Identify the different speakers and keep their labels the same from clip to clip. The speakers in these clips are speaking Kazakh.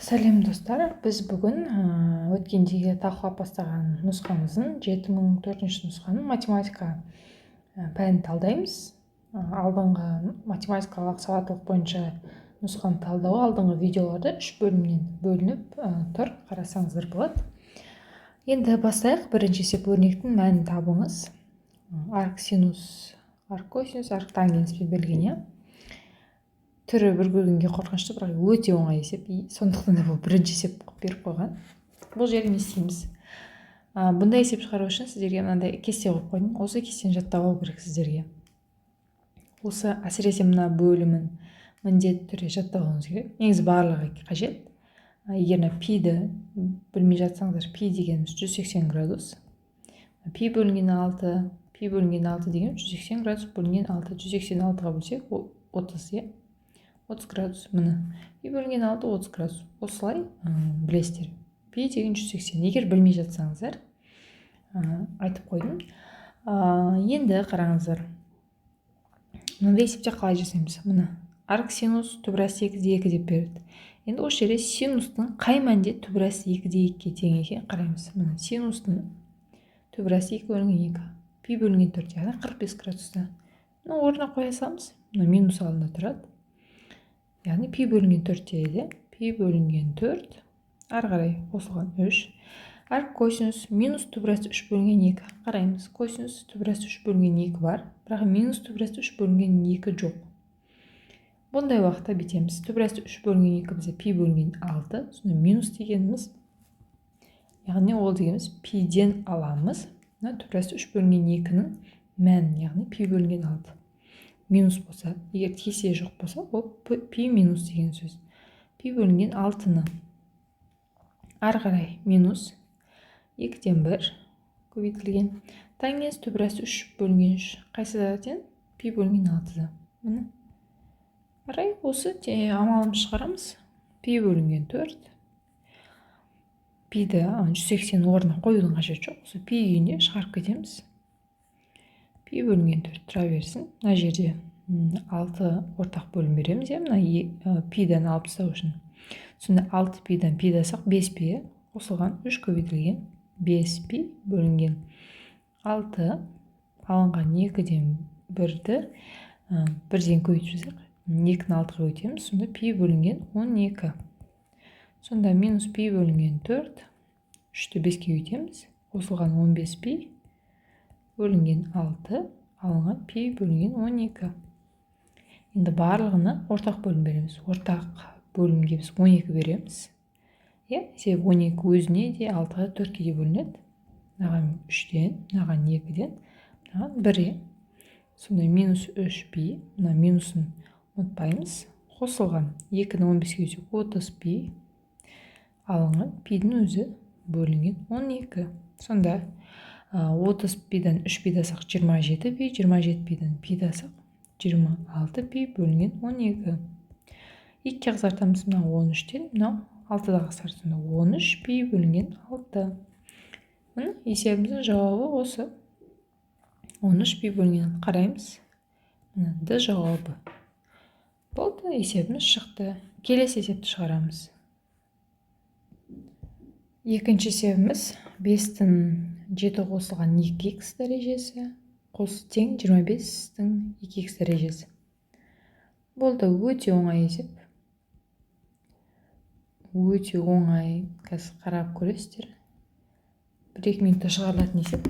Speaker 1: Сәлем, достар! Біз бүгін өткендегі талқылап бастаған нұсқамыздың, 7004 нұсқаның математика пәнін талдаймыз. Алдыңғы математикалық сауаттылық бойынша нұсқаны талдау алдыңғы видеоларда үш бөлімнен бөлініп тұр, қарасаңыздар болады. Енді бастайық. Бірінші есеп: өрнектің мәнін табыңыз. Арк синус, арк косинус, арк тангенспен берілген, иә. Түрі бір көргенге қорқынышты, бірақ өте оңай есеп, сондықтан да бұл бірінші есеп қылып беріп қойған. Бұл жерде не істейміз? Бұндай есеп шығару үшін сіздерге мынандай кесте қойып қойдым. Осы кестені жаттап алу керек сіздерге. Осы, әсіресе мына бөлімін міндетті түрде жаттап алуыңыз керек. Негізі барлығы қажет. Егер мына пиді білмей жатсаңыздар, пи дегеніміз 180 градус. Пи бөлінген 6, пи бөлінген 6 деген 180 градус бөлінген 6. 180 алтыға бөлсек, ол 30, иә, 30 градус. Міне, пи бөлінген 6, 30 градус. Осылай білесіздер, пи деген 180. Егер білмей жатсаңыздар, айтып қойдым. Енді қараңыздар, мынандай есепте қалай жасаймыз? Міне, арк синус түбір асты екіде екі деп береді. Енді осы жерде синустың қай мәнде түбір асты екіде екіге тең екенін қараймыз. Міне, синустың түбір асты екі бөлінген екі, пи бөлінген төрт, яғни 45 градуста. Мына орнына қоя саламыз. Мына минус алдында тұрады, яғни пи бөлінген төрт дейді. Пи бөлінген төрт, ары қарай қосылған үш. Арк косинус минус түбір асты үш бөлінген екі. Қараймыз: косинус түбір асты үш бөлінген екі бар, бірақ минус түбір асты үш бөлінген екі жоқ. Бұндай уақытта бүйтеміз: түбір асты үш бөлінген екі бізде пи бөлінген алты. Сонда минус дегеніміз, яғни ол дегеніміз пиден аламыз мына түбір асты үш бөлінген екінің мәнін, яғни пи бөлінген алты. Минус болса, егер кесе жоқ болса, ол пи минус деген сөз. Пи бөлінген алтыны. Ары қарай минус екіден бір көбейтілген тангенс түбір асты үш бөлінген үш қайсыда тең? Пи бөлінген алтыда. Міне, қарай осы амалымызды шығарамыз. Пи бөлінген төрт. Пиді 180 орнына қоюдың қажеті жоқ, осы пи күйінде шығарып кетеміз. Пи бөлінген төрт тұра берсін. Мына жерде алты ортақ бөлім береміз, иә, мына пидан алып тастау үшін. Сонда алты пидан пиді алсақ, бес пи, қосылған үш көбейтілген бес пи бөлінген алты, алынған екіден бірді бірден көбейтіп жазайық. Екіні алтыға көбейтеміз, сонда пи бөлінген 12. Сонда минус пи бөлінген төрт, үшті беске көбейтеміз, қосылған 15 пи бөлінген алты, алынған пи бөлінген 12. Енді барлығына ортақ бөлім береміз. Ортақ бөлімге біз 12 береміз, иә, себебі 12 өзіне де, алтыға, төртке де бөлінеді. Мынаған үштен, мынаған екіден, мынаған бір, иә. Сонда минус үш пи, мына минусын ұмытпаймыз, қосылған екіні 15-ке көбейтсек, 30 пи, алынған пидің өзі бөлінген 12. Сонда 30 пидан үш пиді алсақ, 27 пи, 27 пидан пиді алсақ, 26 пи бөлінген 12. Екіге қысқартамыз: мынау 13-тен, мынау алтыда қысқарды. Сонда 13 пи бөлінген алты. Міне, есебіміздің жауабы осы, 13 пи бөлінген. Қараймыз, міне, д жауабы болды. Есебіміз шықты. Келесі есепті шығарамыз. Екінші есебіміз: бестің жеті қосылған екі икс дәрежесі қос тең 25-тің екі икс дәрежесі. Бұл да өте оңай есеп, өте оңай. Қазір қарап көресіздер, 1-2 минутта шығарылатын есеп.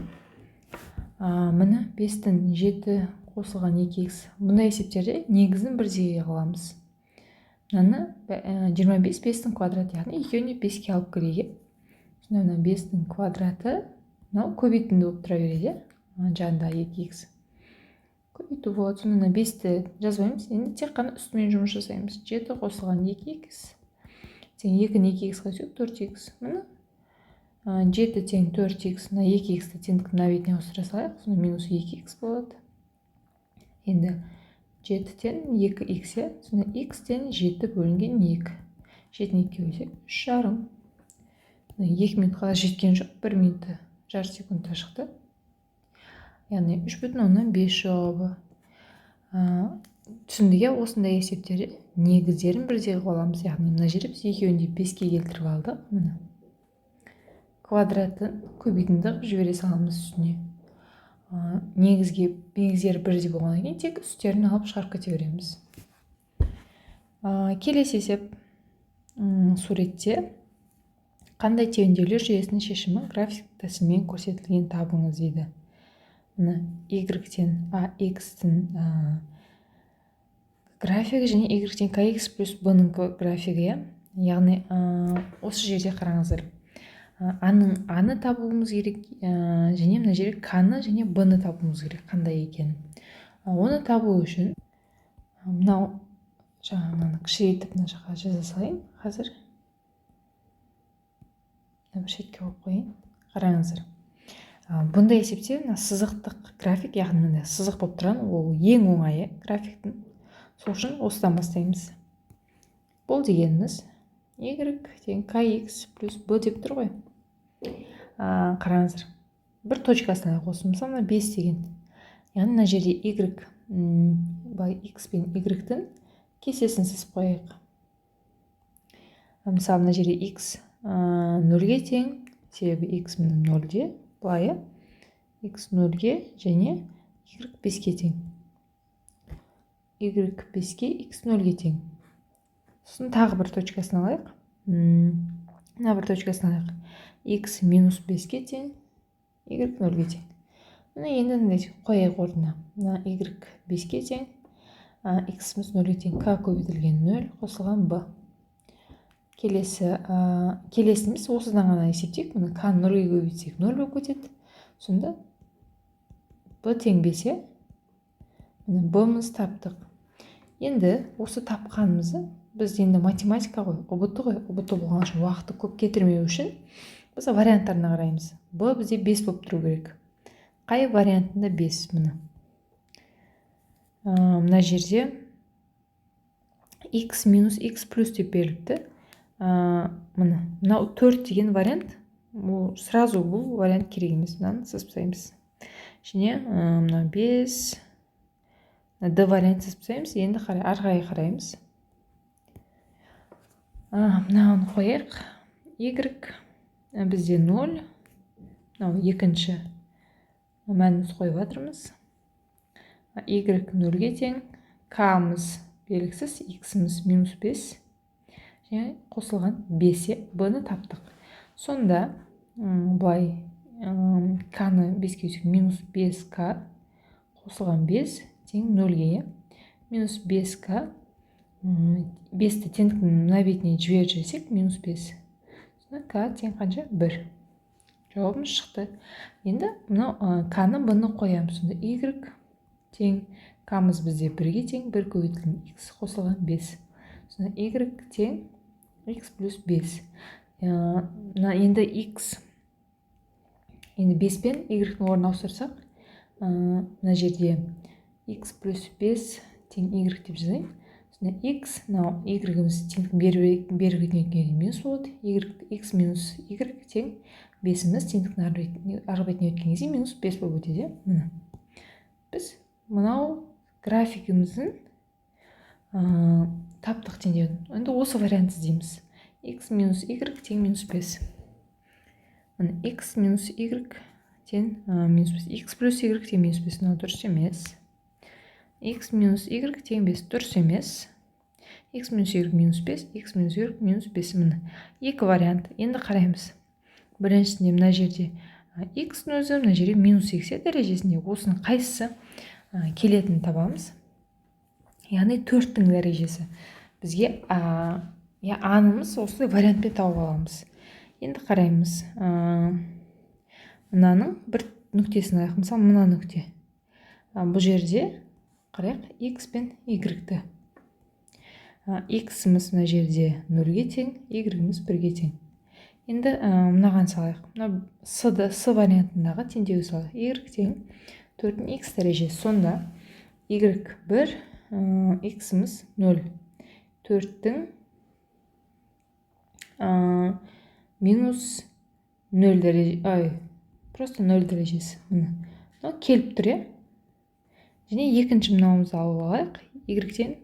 Speaker 1: Міне, бестің жеті қосылған екі икс. Бұндай есептерде негізін бірдей қыламыз. Мынаны 25 бестің квадраты, яғни екеуін де беске алып келейік, иә. Сонда мына бестің квадраты, мынау көбейтінді болып тұра береді, иә, жанындағы екі икс көбейту болады. Сонда мына бесті жазбаймыз, енді тек қана үстімен жұмыс жасаймыз. Жеті қосылған екі икс тең екіні екі иксқа бөлсек, төрт икс. Міне, жеті тең төрт икс. Мына екі иксті теңдіктің мына бетіне ауыстыра салайық, сонда минус екі икс болады. Енді жеті тең екі икс, иә. Сонда икс тең жеті бөлінген екі. Жетіні екіге бөлсек, үш жарым. 2 минутқа да жеткен жоқ, бір минутта жарты секундта шықты, яғни 3,5 жауабы. Түсіндік, иә? Осындай есептерде негіздерін бірдей қылып аламыз, яғни мына жерде біз екеуін де беске келтіріп алдық. Міне, квадратын көбейтінді қылып жібере саламыз үстіне. Негізге негіздері бірдей болғаннан кейін, тек үстерін алып шығарып кете береміз. Келесі есеп. Суретте қандай теңдеулер жүйесінің шешімі график тәсілімен көрсетілген, табыңыз дейді. Міне, y тең a x-тің графигі және y тең kx плюс b-ның графигі, иә. Яғни осы жерде қараңыздар, аның аны табуымыз керек және мына жерде к-ны және б-ны табуымыз керек, қандай екенін. Оны табу үшін мынау жаңа мынаны кішірейтіп, мына жаққа жаза салайын. Қазір мына бір шетке қойып қояйын. Қараңыздар, бұндай есепте мына сызықтық график, яғни мындай сызық болып тұрған, ол ең оңайы графиктің. Сол үшін осыдан бастаймыз. Бұл дегеніміз y тең kx плюс b деп тұр ғой. Қараңыздар, бір точкасын алайық осы, мысалы, мына бес деген, яғни мына жерде y, былай x пен y-тің кестесін сызып қояйық. Мысалы, мына жерде x нөлге тең, себебі x міне нөлде, былай, иә, x нөлге және y беске тең, y беске, x нөлге тең. Сосын тағы бір точкасын алайық, мына бір точкасын алайық: x минус беске тең, y нөлге тең. Міне, енді мындай қояйық орнына: мына y беске тең, x-іміз нөлге тең, к көбейтілген нөл қосылған b. Келесі, келесін біз осыдан ғана есептейік. Міне, к нөлге көбейтсек, нөл болып кетеді, сонда b тең бес, иә. Міне, b-мыз таптық. Енді осы тапқанымызды біз, енді математика ғой, ҰБТ ғой, ҰБТ болған үшін уақытты көп кетірмеу үшін біз варианттарына қараймыз. Б бізде бес болып тұру керек. Қай вариантында бес? Міне, мына жерде x минус x плюс деп беріліпті. Міне, мынау төрт деген вариант, ол сразу бұл вариант керек емес, мынаны сызып тастаймыз. Және мына бес, д вариант сызып тастаймыз. Енді қарай, ары қарай қараймыз. Мынаны қояйық: y бізде ноль, мынау екінші мәніміз қойып жатырмыз, y нөлге тең, к-мыз белгісіз, x-іміз минус бес және қосылған бес, иә. Б-ны таптық. Сонда былай, к-ны беске өтсек, минус бес к қосылған бес тең нөлге, иә. Минус бес к, бесті теңдіктің мына бетіне жіберіп жіберсек, минус бес. Сонда к тең қанша? Бір. Жауабымыз шықты. Енді мынау к-ны, б-ны қоямыз. Сонда y тең, к-мыз бізде бірге тең, бір көбейтілген x қосылған бес. Сонда y тең x плюс бес. Мына енді x, енді бес пен y-тің орнын ауыстырсақ, мына жерде x плюс бес тең y деп жазайын. Сонда x, мынау y-іміз теңдіктің бергі бетіне өткенде минус болады, y, x минус y тең бесіміз теңдіктің арғы бетіне өткен кезде минус бес болып өтеді, иә. Міне, біз мынау графигіміздің таптық теңдеуін. Енді осы вариант іздейміз: x минус y тең минус бес. Міне, x минус y тең минус бес, x плюс y тең минус бес, мынау дұрыс емес. X минус y тең бес, дұрыс емес. X минус y минус бес, x минус y минус бес. Міне, екі вариант. Енді қараймыз: біріншісінде мына жерде x өзі, мына жерде минус x дәрежесінде. Осының қайсысы келетінін табамыз, яғни төрттің дәрежесі бізге, я анымыз осылай вариантпен тауып аламыз. Енді қараймыз, мынаның бір нүктесін алайық, мысалы, мына нүкте. Бұл жерде қарайық x пен y-ті. X-іміз мына жерде нөлге тең, y-іміз бірге тең. Енді мынаған салайық, мына с с вариантындағы теңдеуге салайық: y тең төрттің x дәрежесі. Сонда y бір, x-іміз нөл, төрттің минус нөл дәреже, ай, просто нөл дәрежесі. Міне, мынау келіп тұр, иә. Және екінші мынауымызды алып алайық. y тең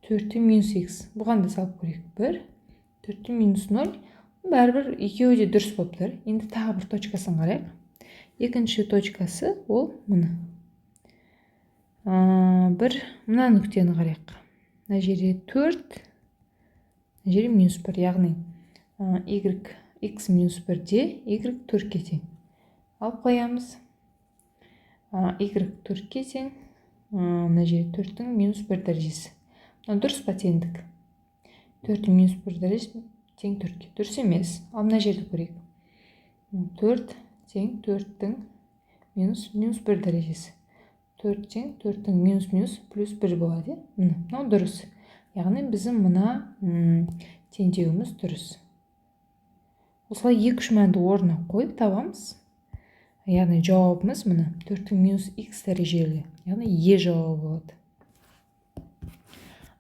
Speaker 1: 4-тің минус x. Бұған да салып көрейік. 1, 4-тің минус 0. Бәрібір екеуі де дұрыс болып тұр. Енді тағы бір точкасын қарайық. Екінші точкасы ол міне. Бір мына нүктені қарайық. Мына жерде 4, мына жерде минус 1, яғни y x минус 1-де y 4-ке тең. Алып қоямыз. Y 4-ке тең, мына жерде 4-тің минус 1 дәрежесі. Мына дұрыс па теңдік? 4-тің минус 1 дәрежесі тең 4-ке. Дұрыс емес. Ал мына жерді көрейік. 4 тең 4-тің минус 1 дәрежесі. 4 тең 4-тің минус минус плюс 1 болады. Міне, мынау дұрыс. Яғни біздің мына теңдеуіміз дұрыс. Осылай екі-үш мәнді орнына қойып табамыз. Яғни жауабымыз міне 4-тің минус x дәрежелі, яғни е жауабы болады.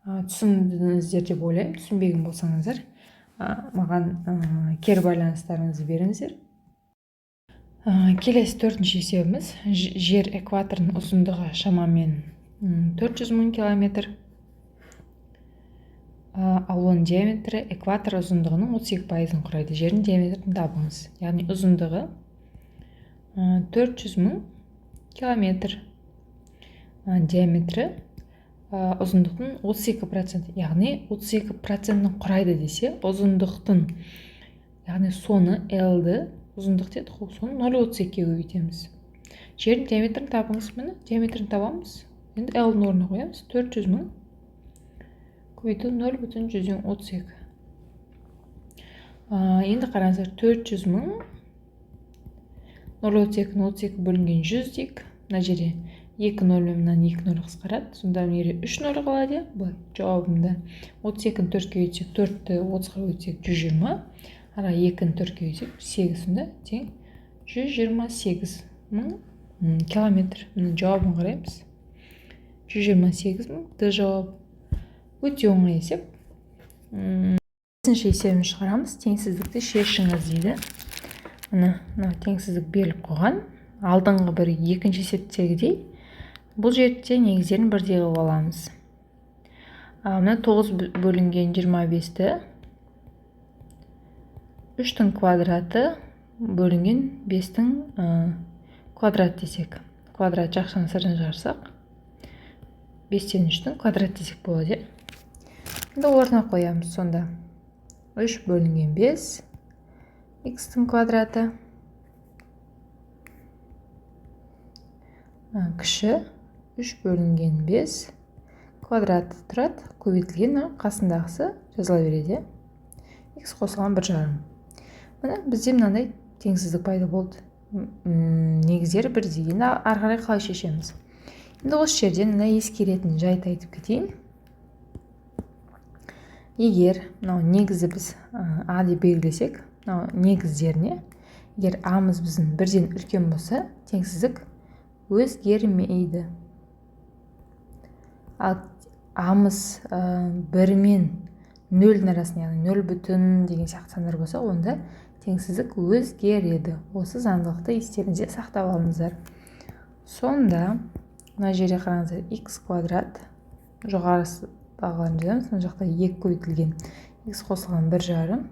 Speaker 1: Түсіндіңіздер деп ойлаймын. Түсінбеген болсаңыздар, маған кері байланыстарыңызды беріңіздер. Келесі төртінші есебіміз. Жер экваторының ұзындығы шамамен 400 мың километр, ал оның диаметрі экватор ұзындығының 32%-ын құрайды. Жердің диаметрін табыңыз. Яғни ұзындығы 400 мың километр, диаметрі ұзындықтың 32%, яғни 32%-ін құрайды десе, ұзындықтың, яғни соны L-ді ұзындық дедік қой, соны 0,32-ге көбейтеміз. Жердің диаметрін табыңыз. Міне, диаметрін табамыз. Енді L-дің орнына қоямыз 400 мың көбейту 0,32. Енді қараңыздар, 400 мың 0,32-ні 32 бөлінген 100 дейік. Мына жерде 2 нөл мен мынаны 2 нөл қысқарады. Сонда мына жерде 3 нөл қалады, иә. Былай жауабымда 32-ні 4-ке көбейтсек, 4-ті 30-ға көбейтсек 120, ара 2-ні 4-ке көбейтсек 8, сонда тең 128 мың километр. Міне, жауабын қараймыз. 128 мың, Д жауабы. Өте оңай есеп. Бесінші есебін шығарамыз. Теңсіздікті шешіңіз дейді. Міне, мынау теңсіздік беріліп қойған. Алдыңғы бір екінші есептегідей бұл жерде негіздерін бірдей қылып аламыз. Мына 9 бөлінген 25-ті 3-тің квадраты бөлінген 5-тің квадрат десек, квадрат жақшаның сыртын шығарсақ, 5-тен 3-тің квадрат десек болады, иә. Енді орнына қоямыз. Сонда 3 бөлінген 5 x-тің квадраты кіші 3 бөлінген 5 квадраты тұрады, көбейтілген қасындағысы жазыла береді, x қосылған 1,5. Міне, бізде мынандай теңсіздік пайда болды. Негіздері бірдей. Енді ары қарай қалай шешеміз? Енді осы жерден мына ескеретін жайт айтып кетейін. Егер мынау негізі біз а деп белгілесек, мынау негіздеріне егер а-мыз біздің бірден үлкен болса, теңсіздік өзгермейді. Ал а-мыз бір мен нөлдің арасында, яғни нөл бүтін деген сияқты сандар болса, онда теңсіздік өзгереді. Осы заңдылықты естеріңізде сақтап алыңыздар. Сонда мына жерде қараңыздар, x квадрат жоғарысындағыларын жазамыз, мына жақта 2 көбейтілген x қосылған 1,5.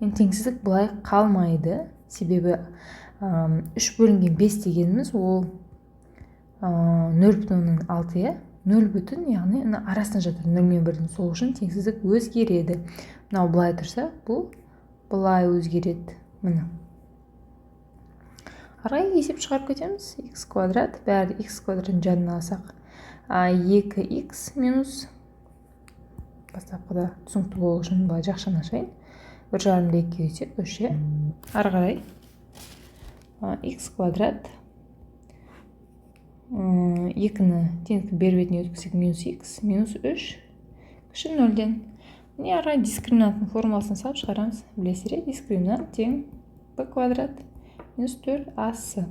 Speaker 1: Енді теңсіздік былай қалмайды, себебі 3 бөлінген 5 дегеніміз ол 0,6, иә, 0 бүтін, яғни мына арасында жатыр 0 мен 1-дің, сол үшін теңсіздік өзгереді. Мынау былай тұрса, бұл былай өзгереді. Міне, ары қарай есеп шығарып кетеміз. X квадрат, бәрі x квадраттың жанына алсақ, 2x минус, бастапқыда түсінікті болу үшін былай жақшаны ашайын, 1,5-ды екіге көбейтсек 3, иә. Ары қарай x квадрат, 2-ні теңдіктің бер бетіне өткізсек, минус x минус 3 кіші 0-ден. Міне, ары қарай дискриминанттың формуласын салып шығарамыз. Білесіздер, дискриминант тең b квадрат минус 4 ac.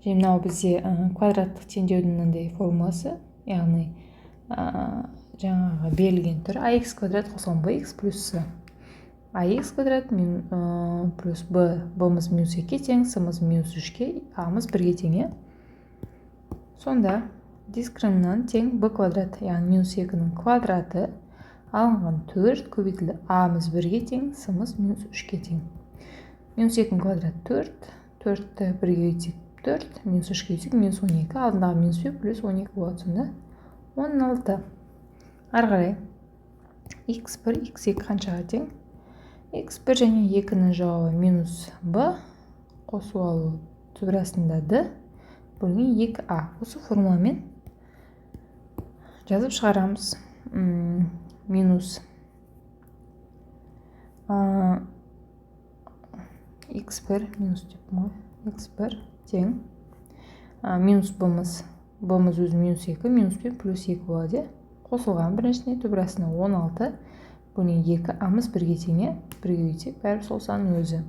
Speaker 1: Және мынау бізде квадраттық теңдеудің мынандай формуласы, яғни жаңағы берілген түрі: ax квадрат қосылған bx плюс c. Ax квадрат плюс b, b-мыз минус 2-ге тең, c-мыз минус 3-ке, a-мыз 1-ге тең, иә. Сонда Дискриминант тең b квадрат, яғни минус 2-нің квадраты алынған 4 көбейтілді а-мыз 1-ге тең, с-мыз минус 3-ке тең. Минус 2-нің квадраты 4, 4-ті 1-ге көбейтсек 4, минус 3-ке көбейтсек минус 12, алдындағы минус 1 плюс 12 болады, сонда 16. Ары қарай x1, x2 қаншаға тең? x1 және 2-нің жауабы минус b қосу алу түбір астында d бөлінген 2a. Осы формуламен жазып шығарамыз. Минус x1 минус деппін ғой, x1 тең минус b-мыз, b-мыз өзі минус 2, минус пен плюс 2 болады, қосылған біріншісіне түбір астына 16 бөлінген 2, а-мыз 1-ге тең, 1-ге көбейтсек бәрібір сол санның өзі.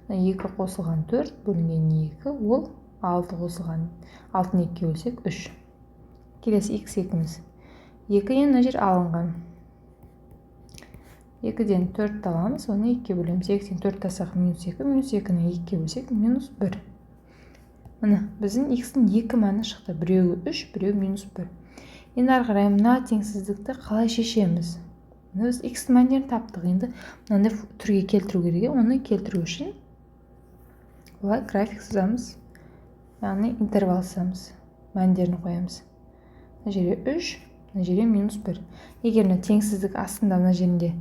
Speaker 1: 2 қосылған 4 бөлінген 2, ол 6 қосылған 6-ны 2-ге бөлсек 3. Келесі x2-міз 2-ден мына жер алынған. 2-ден 4 аламыз, оны 2-ге бөлеміз. 2-ден 4 алсақ минус 2, минус 2-ні 2-ге бөлсек минус 1. Міне, біздің x-тің екі мәні шықты: біреуі 3, біреуі минус 1. Енді ары қарай мына теңсіздікті қалай шешеміз? Міне, біз x-тің мәндерін таптық, енді мынандай түрге келтіру керек. Оны келтіру үшін былай график сызамыз, яғни интервал сызамыз, мәндерін қоямыз. Мына жерге 3, мына жерге минус 1. Егер мына теңсіздік астында мына жерінде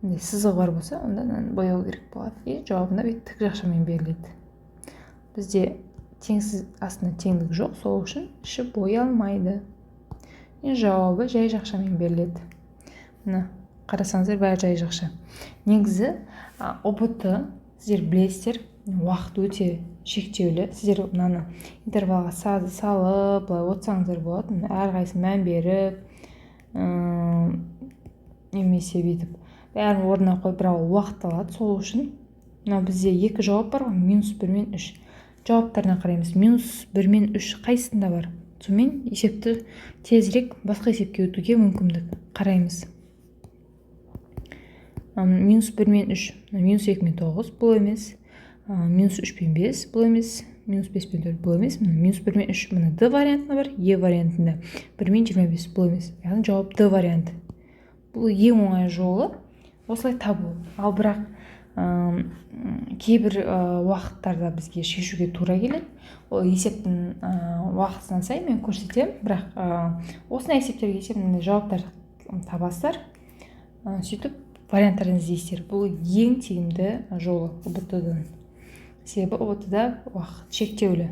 Speaker 1: мындай сызығы бар болса, онда мынаны бояу керек болады, и жауабында бүйтіп тік жақшамен беріледі. Бізде теңсіз астында теңдік жоқ, сол үшін іші боялмайды и жауабы жай жақшамен беріледі. Мына қарасаңыздар, бәрі жай жақша. Негізі ҰБТ, сіздер білесіздер, уақыт өте шектеулі. Сіздер мынаны интервалға салып, былай отырсаңыздар болады, әрқайсысына мән беріп немесе бүйтіп бәрін орнына қойып, бірақ ол уақыт алады. Сол үшін мына бізде екі жауап бар ғой, минус бір мен үш. Жауаптарына қараймыз: минус бір мен үш қайсысында бар? Сонымен есепті тезірек басқа есепке өтуге мүмкіндік. Қараймыз: минус бір мен үш, минус екі мен тоғыз бұл емес, минус үш пен бес бұл емес, минус бес пен төрт бұл емес. Міне, минус бір мен үш, міне, Д вариантында бар, Е вариантында бір мен 25 бұл емес. Яғни жауап Д варианты. Бұл ең оңай жолы осылай табу. Ал бірақ кейбір уақыттарда бізге шешуге тура келеді. Ол есептің уақытысына сай мен көрсетемін. Бірақ осындай есептерге келсе, мындай жауаптар табасыздар, сөйтіп варианттардан іздейсіздер. Бұл ең тиімді жолы ҰБТ дан, себебі ҰБТ да уақыт шектеулі.